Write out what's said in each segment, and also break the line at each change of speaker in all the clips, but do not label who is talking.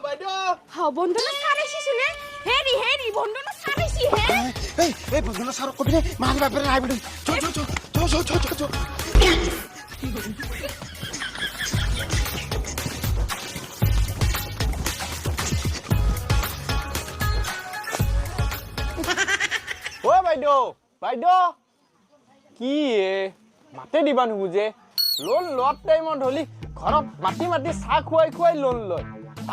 বাইদেউ।
বন্ধু ছাৰ আহিছে নে? হেৰি হেৰি, বন্ধু ছাৰ আহিছে হে।
এই এই, বন্ধু ছাৰক কবি দে, মাৰি বাপেৰে নাই বুলি। চ চ চ চ চ চ চ।
অ বাইদেউ, বাইদেউ, কি এ মাতে দিবা নুবুজে। লোন লোৱাৰ টাইমত হ'লি ঘৰত মাতি মাতি চাহ খুৱাই খুৱাই লোন লয়,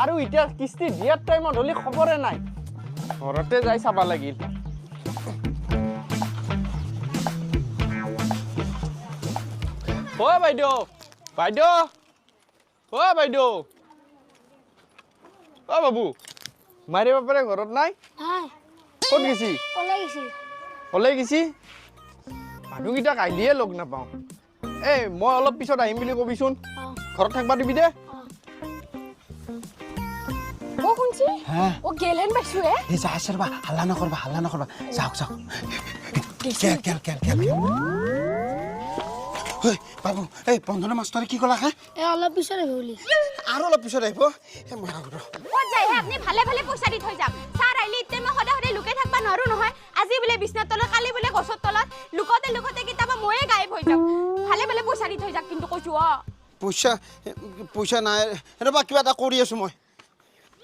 আৰু এতিয়া কিস্তি দিয়াৰ টাইমত হ'লি খবৰে নাই। ঘৰতে যাই চাবা লাগিল। অ বাইদেউ, বাইদেউ, অ বাইদেউ। অ বাবু, মাৰে বাপেৰে ঘৰত নাই?
নাই।
ক'ত গেছি?
ওলাই গৈছি।
ওলাই গেছি? মানুহকেইটাক আহিলিয়ে লগ নাপাওঁ। এই মই অলপ পিছত আহিম বুলি কবিচোন। ঘৰত থাকবা দিবি দে।
অ শুনছি?
হা?
অ গেলহেন পাইছো হে।
এই যা আছে ৰ'বা, হাল্লা নকৰবা, হাল্লা নকৰবা। যাওক যাওক। কেল কেল কেল কেল। ঐ বাবু, এই বন্ধনা মাষ্টৰে কি ক'লা হে?
এ অলপ পিছত আহিব বুলি।
আৰু অলপ পিছত আহিব। এই মই আহোঁ ৰ।
ক'ত যায় হে আপুনি? ভালে ভালে পইচা দি থৈ যাম। ছাৰ আহিলে এতিয়া মই সদায় সদায় লুকাই থাকবা নোৱাৰো নহয়। আজি বোলে বিছনাৰ তলত, কালি বোলে গছৰ তলত, লুকাওঁতে লুকাওঁতে কেতিয়াবা ময়ে গায়ব হৈ যাম। ভালে ভালে পইচা দি থৈ যাক কিন্তু কৈছো। অ
পইচা পইচা নাই ৰ'বা, কিবা এটা কৰি আছো মই।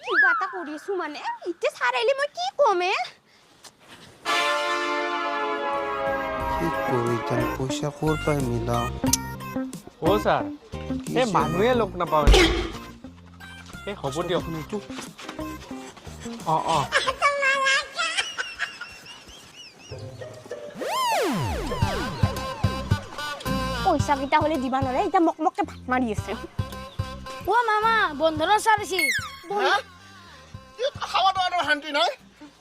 কিবা এটা কৰি আছো মানে? এতিয়া ছাৰ আহিলে মই কি ক'ম এ?
কি কৰোঁ এতিয়া, পইচা ক'ৰ পৰা মিলাওঁ?
অ ছাৰ, এই মানুহে লগ নাপাওঁ। এই হ'ব দিয়ক। অ অ
পইচাকেইটা হ'লে দিবা নোৱাৰে, এতিয়া মক মককে ভাত মাৰি আছে।
অ মামা, বন্ধনৰ ছাৰ আহিছে।
খাৱা দোৱাৰো শান্তি নাই।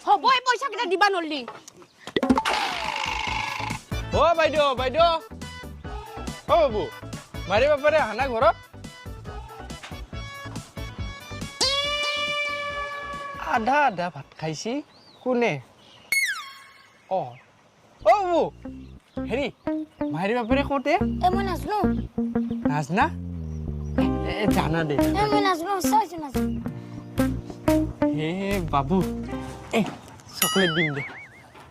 হ'ব, এই পইচাকেইটা দিবা নৰলি।
অ বাইদেউ, বাইদেউ, অ বাবু, মাৰে বাপেৰে অহা নাই ঘৰত? আধা আধা ভাত খাইছি কোনে? অ অ বাবু, হেৰি মাৰে বাপেৰে কওঁতে?
এ মই নাজানো।
নাজনা? এ জানা দে।
এ মই নাজানো, সঁচা কৈছো নাজানো।
হে বাবু, এ চকলেট দিম দে,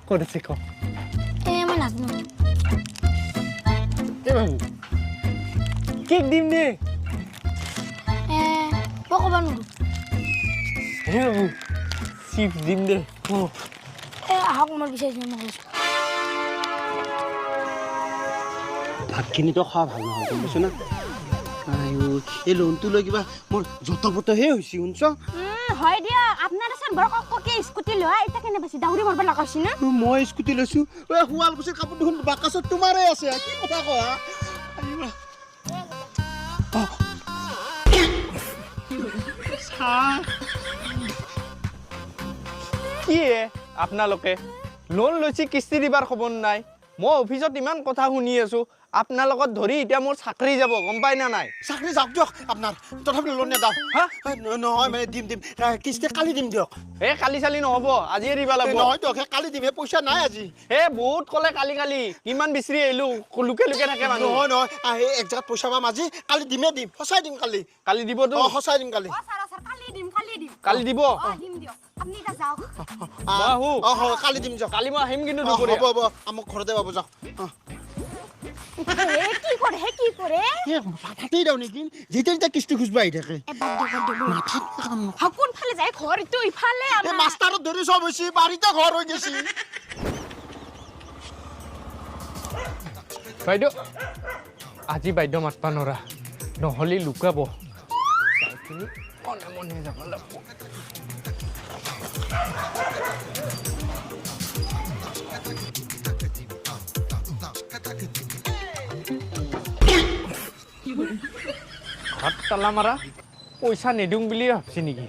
ক'ত আছে ক?
এ মই নাজানো।
এ বাবু, কেক দিম দে।
এ মই ক'ব নোৱাৰো।
হে বাবু, চিপছ দিম দে। অ
এ আহক, মই বিচাৰিছো, মই কৈছো।
ভাতখিনিতো খোৱা ভাল নহ'ল, গম পাইছ না? আইও, এই লোনটো লৈ কিবা মোৰ যত পতহে হৈছে, শুনছ?
হয় দিয়ক, আপোনাৰ চোন বৰ কককে স্কুটি লোৱা, এতিয়া কেনে পাইছে? দাউৰি মাৰিব লগা হৈছে না?
মই স্কুটি লৈছো? ঐ, শুৱালকুছিৰ কাপোৰ দেখোন বাকচত তোমাৰে আছে, কি কথা কোৱা?
কি হে আপোনালোকে লোন লৈছি, কিস্তি দিবাৰ খবৰ নাই। মই অফিচত ইমান কথা শুনি আছো, আপোনালোকত ধৰি এতিয়া মোৰ চাকৰি যাব, গম পাই না নাই?
চাকৰি যাওক দিয়ক আপোনাৰ, তথাপি লোন নেদাওঁ।
হা?
নহয় মানে দিম দিম, কিস্তি কালি দিম দিয়ক।
এই কালি চালি নহ'ব, আজিয়ে দিবা লাগিব।
নহয় দিয়ক, সেই কালি দিম, সেই পইচা নাই আজি।
হে বহুত ক'লে কালি কালি, কিমান বিচাৰি আহিলো, লুকে লুকে থাকে মানুহ।
নহয় নহয়, সেই এক জেগাত পইচা পাম আজি, কালি দিমে দিম, সঁচাই দিম কালি।
কালি দিবতো?
অ সঁচাই দিম কালি।
অ ছাৰ, ছাৰ, কালি দিম, কালি দিম।
কালি দিব?
অ দিম দিয়ক, আপুনি এতিয়া যাওক।
মই আহো।
অ হয়, কালি দিম যাওক।
কালি মই আহিম কিন্তু দুপৰীয়া।
হ'ব হ'ব, আমাক ঘৰতে পাব যাওক। অ।
এ কি কৰে হে, কি কৰে?
ফাটি দিওঁ নেকি, যেতিয়া তেতিয়া কিস্তি খুজিব আহি থাকে।
এ বাদ দিয়ক, বাদ দিয়ক।
মাথাত কাম নকৰে।
হা, কোনফালে যায় ঘৰ? এইটো ইফালে
এই
আমাৰ।
মাষ্টাৰত ধৰি চব হৈছে, বাৰীতে ঘৰ হৈ গৈছে।
বাইদেউ, আজি বাইদেউ মাতবা নৰা, নহ'লে লুকাব। মনে মনে যাব লাগিব। ঘৰত তালা মাৰা, পইচা নিদিওঁ বুলিয়ে ভাবছি নেকি?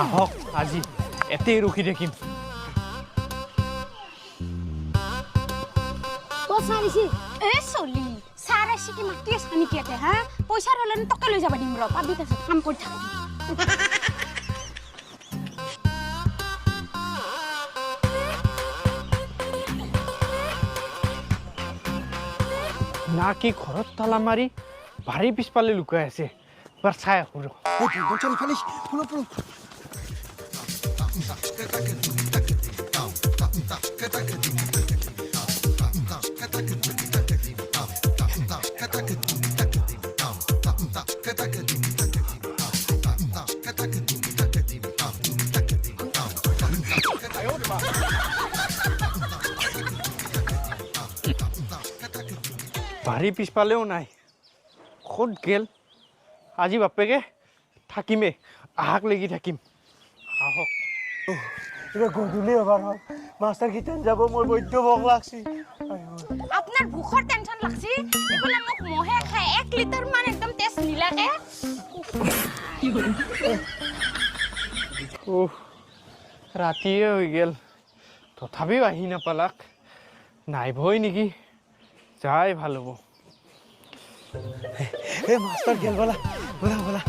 আহক, আজি এতেই ৰখি থাকিম।
অ ছাৰ আহিছে।
এ চলি, ছাৰ আহিছে কি মাতি আছা নেকি ইয়াতে? হা, পইচা হ'লে তোকে লৈ যাব দিম ৰ, পাবি তাৰপিছত কাম কৰি থাক।
না কি ঘৰত তালা মাৰি বাৰীৰ পিছফালে লুকাই আছে। এবাৰ চাই আহোঁ ৰ।
এই বনবন ইফালে ফুলো ফুলো।
বাৰী পিছফালেও নাই, ক'ত গেল আজি? বাপেকে থাকিমেই, আহাক লাগি থাকিম, আহক।
এতিয়া গধূলি হবাৰ হ'ল, মাষ্টাৰ কিটান যাব, মোৰ বৈদ্য ভোক লাগছি।
আপোনাৰ ভোকৰ টেনচন লাগছি, এইফালে মোক মহে খাই 1 লিটাৰ মান একদম তেজ নিলাকে।
উফ, ৰাতিয়ে হৈ গেল, তথাপিও আহি নাপালাক। নাইবই নেকি? যাই ভাল হ'ব।
এই মাষ্টাৰ গেল, ব'লা ব'লা ব'লা।